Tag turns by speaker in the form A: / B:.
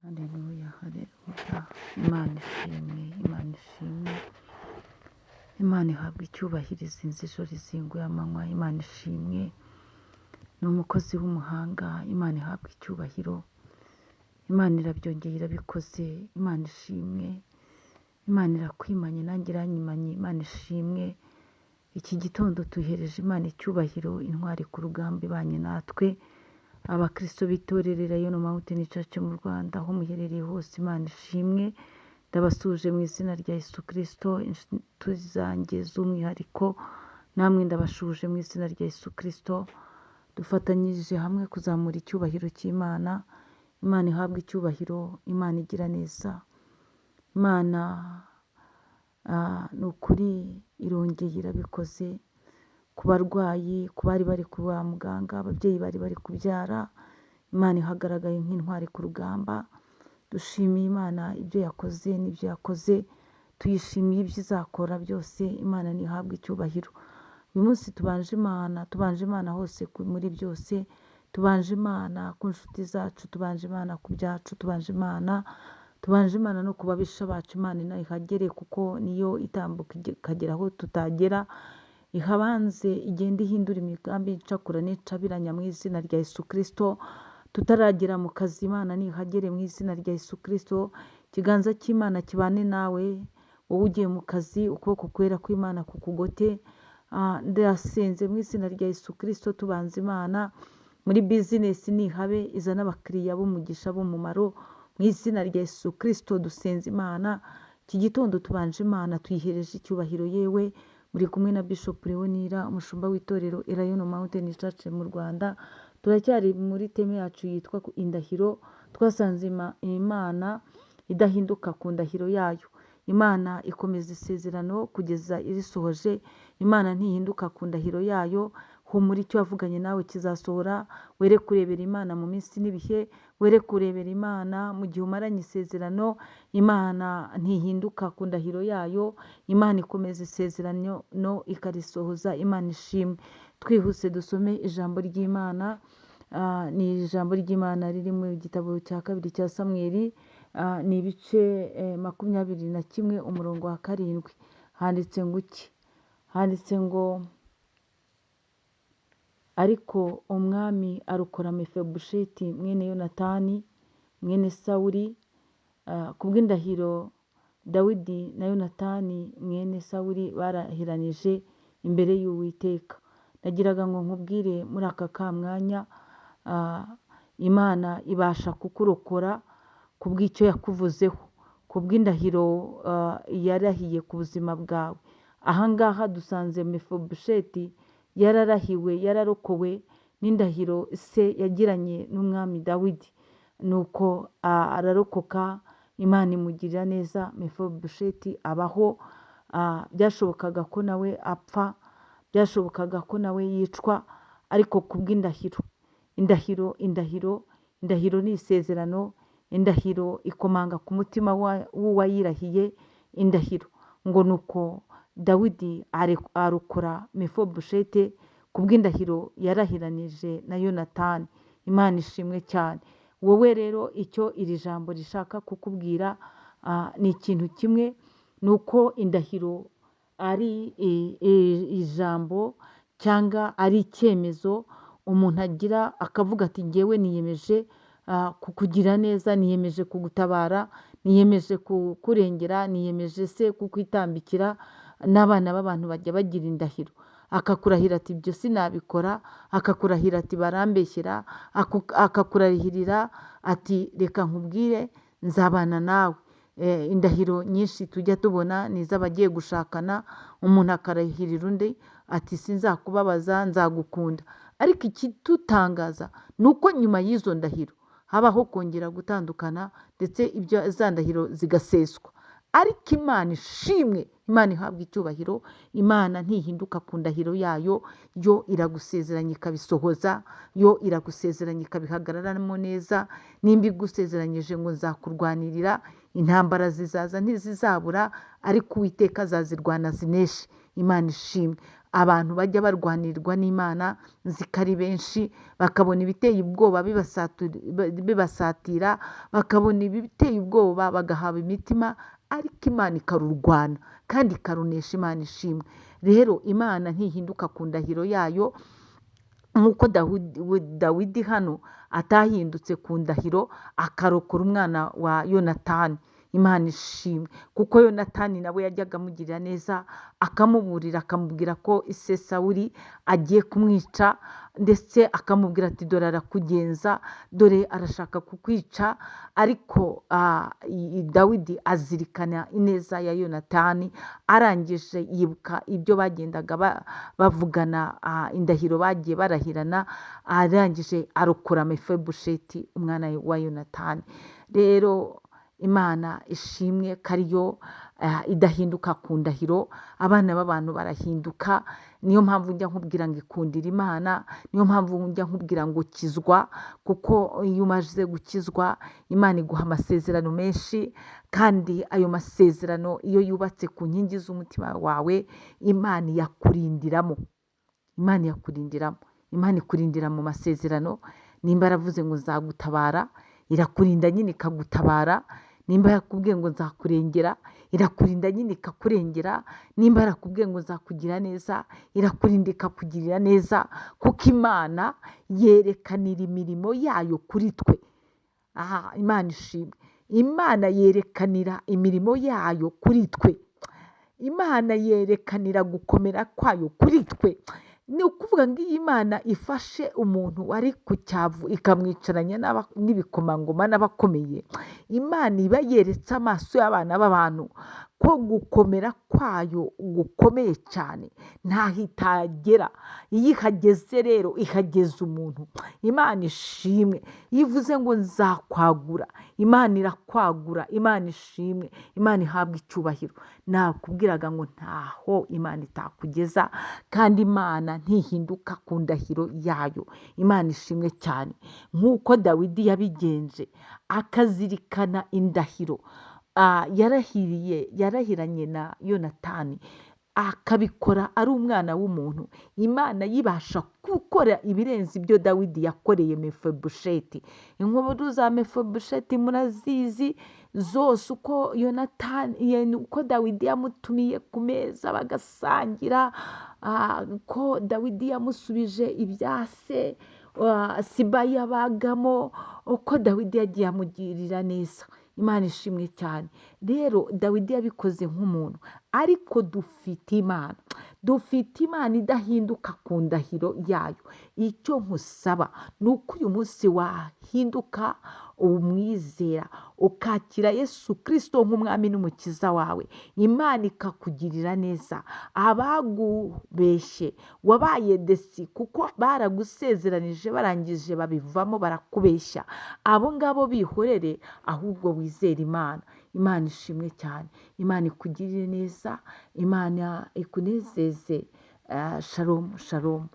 A: Haleluya, haleluya, Imana ishimwe, Imana ishimwe, Imana ihabwa icyubahiro izinze ijoro izinguye amanywa, Imana ishimwe, ni umukozi w'umuhanga, Imana ihabwa icyubahiro, Imana irabyongeye irabikoze, Imana ishimwe, Imana irakwimanye nanjye iranyimanye, Imana ishimwe, iki gitondo tuhereje Imana icyubahiro, intwari ku rugamba ibanye natwe, abakristo b'itorero Elayono Mountain Church mu Rwanda, aho muherereye hose Imana ishimwe, ndabasuhuje mu izina rya Yesu Kristo, inshuti zanjye z'umwihariko, namwe ndabashuhuje mu izina rya Yesu Kristo, dufatanyirije hamwe kuzamura icyubahiro cy'Imana, Imana ihabwe icyubahiro, Imana igira neza, Imana ni ukuri irongeye irabikoze, ku barwayi, ku bari bari kwa muganga, ababyeyi bari bari kubyara, Imana ihagaragaye nk'intwari ku rugamba, dushimiye Imana ibyo yakoze n'ibyo yakoze, tuyishimiye ibyo izakora byose, Imana ntihabwe icyubahiro. Uyu munsi tubanje Imana, tubanje Imana hose muri byose, tubanje Imana ku nshuti zacu, tubanje Imana ku byacu, tubanje Imana, tubanje Imana no ku babisha bacu, Imana inayihagere kuko niyo itambuka ikagera aho tutagera, ihabanze igenda ihindura imigambi icakura n'icabiranya mu izina rya Yesu Kristo, tutaragera mu kazi Imana nihagere mu izina rya Yesu Kristo, ikiganza cy'Imana kibane nawe, wowe ugiye mu kazi ukuboko kwera kw'Imana kukugote, ndasenze mu izina rya Yesu Kristo tubanze Imana, muri bizinesi nihabe izane abakiriya b'umugisha b'umumaro, mu izina rya Yesu Kristo dusenze Imana, iki gitondo tubanje Imana tuyihereje icyubahiro yewe, muri kumwe na Bishop Leonira, umushumba w'itorero Elayono Mountain Church mu Rwanda, turacyari muri teme yacu yitwa indahiro, twasanze Imana idahinduka ku ndahiro yayo, Imana ikomeza isezerano kugeza irisohoje, Imana ntihinduka ku ndahiro yayo, humura icyo wavuganye nawe kizasohora, were kurebera Imana mu minsi n'ibihe, were kurebera Imana mu gihe umaranye isezerano, Imana ntihinduka ku ndahiro yayo, Imana ikomeza isezerano ikarisohoza, Imana ishimwe. Twihuse dusome ijambo ry'Imana, ni ijambo ry'Imana riri mu gitabo cya kabiri cya Samweli, ni ibice 21 umurongo wa 7, handitse ngo iki? Handitse ngo ariko umwami arokora Mefibosheti mwene Yonatani mwene Sawuli, kubw'indahiro Dawidi na Yonatani mwene Sawuli barahiranije imbere y'Uwiteka. Nagiraga ngo nkubwire muri aka kamwanya, Imana ibasha kukurokora kubw'icyo yakuvuzeho, kubw'indahiro yarahiye ku buzima bwawe. Aha ngaha dusanze Mefibosheti yararahiwe, yararokowe n'indahiro se yagiranye n'umwami Dawidi, nuko ararokoka, Imana imugirira neza, Mefibosheti abaho. Byashobokaga ko nawe apfa, byashobokaga ko nawe yicwa, ariko kubw'indahiro, indahiro, indahiro, indahiro ni isezerano, indahiro ikomanga ku mutima w'uwayirahiye, indahiro ngo nuko Dawidi arokora Mefibosheti kubw'indahiro yarahiranije na Yonatani. Imana ishimwe cyane. Wowe rero icyo iri jambo rishaka kukubwira ni ikintu kimwe, ni uko indahiro ari ijambo cyangwa ari icyemezo umuntu agira akavuga ati njyewe niyemeje kukugira neza, niyemeje kugutabara, niyemeje kukurengera, niyemeje se kukwitambikira. N'abana b'abantu bajya bagira indahiro, akakurahira ati ibyo sinabikora, akakurahira ati barambeshyera, akakurahirira ati reka nkubwire nzabana nawe. Indahiro nyinshi tujya tubona ni iz'abagiye gushakana, umuntu akarahirira undi ati sinzakubabaza, nzagukunda. Ariko ikitutangaza ni uko nyuma y'izo ndahiro habaho kongera gutandukana, ndetse ibyo za ndahiro zigaseswa. Ariko Imana ishimwe, Imana ihabwa icyubahiro, Imana ntihinduka ku ndahiro yayo, yo iragusezeranya ikabisohoza, yo iragusezeranya ikabihagararamo neza. Nimba igusezeranyije ngo nzakurwanirira, intambara zizaza ntizizabura, ariko Uwiteka azazirwana zineshe. Imana ishimwe. Abantu bajya barwanirwa n'Imana nzi ko ari benshi, bakabona ibiteye ubwoba bibasatira, bakabona ibiteye ubwoba bagahaba imitima, ariko Imana ikarurwana kandi ikarunesha. Imana ishimwe. Rero Imana ntihinduka ku ndahiro yayo, nk'uko Dawidi hano atahindutse ku ndahiro akarokora umwana wa Yonatani. Imana ishimwe, kuko Yonatani nawe yajyaga amugirira neza, akamuburira, akamubwira ko ise Sawuli agiye kumwica, ndetse akamubwira ati dore arakugenza, dore arashaka kukwica. Ariko Dawidi azirikana ineza ya Yonatani, arangije yibuka ibyo bagendaga bavugana, indahiro bagiye barahirana, arangije arokora Mefibosheti umwana wa Yonatani. Rero Imana ishimwe ko ariyo idahinduka ku ndahiro. Abana b'abantu barahinduka, niyo mpamvu njya nkubwira ngo ikundira Imana, niyo mpamvu njya nkubwira ngo kizwa, kuko iyo umaze gukizwa Imana iguha amasezerano menshi, kandi ayo masezerano iyo yubatse ku nkingi z'umutima wawe, Imana iyakurindiramo. Imana iyakurindiramo. Imana ikurindira mu masezerano. Nimba yaravuze ngo nzagutabara, irakurinda nyine ikagutabara. Nimba yarakubwiye ngo nzakurengera, irakurinda nyine ikakurengera. Nimba yarakubwiye ngo nzakugira neza, irakurinda ikakugirira neza, kuko Imana yerekanira imirimo yayo kuri twe. Aha, Imana ishimwe. Imana yerekanira imirimo yayo kuri twe. Imana yerekanira gukomera kwayo kuri twe. Ni ukuvuga ngo iyo Imana ifashe umuntu wari ku cyavu ikamwicaranya n'ibikomangoma n'abakomeye, Imana iba yeretse amaso y'abana b'abantu ko gukomera kwayo gukomeye cyane, ntaho itagera. Iyo ihageze rero ihageza umuntu. Imana ishimwe. Iyo ivuze ngo nzakwagura, Imana irakwagura. Imana ishimwe, Imana ihabwa icyubahiro. Nakubwiraga ngo ntaho Imana itakugeza, kandi Imana ntihinduka ku ndahiro yayo. Imana ishimwe cyane. Nk'uko Dawidi yabigenje akazirikana indahiro yarahiranye na Yonatani, akabikora ari umwana w'umuntu, Imana yibasha gukora ibirenze ibyo Dawidi yakoreye Mefibosheti. Inkuru za Mefibosheti murazizi zose, uko Yonatani, uko Dawidi yamutumiye ku meza bagasangira, ko Dawidi yamusubije ibya se Siba yabagamo, uko Dawidi yagiye amugirira neza. Imana ishimwe cyane. Rero Dawidi yabikoze nk'umuntu, ariko dufite Imana, dufite Imana idahinduka ku ndahiro yayo. Icyo nkusaba ni uko uyu munsi wahinduka umwizera, ukakira Yesu Kristo nk'umwami n'umukiza wawe, Imana ikakugirira neza. Abagubeshye wabaye desi, kuko baragusezeranije barangije babivamo barakubeshya, abo ngabo bihorere, ahubwo wizere Imana. Imana ishimwe cyane. Imana ikugirire neza, Imana ikunezeze. Shalom, shalom.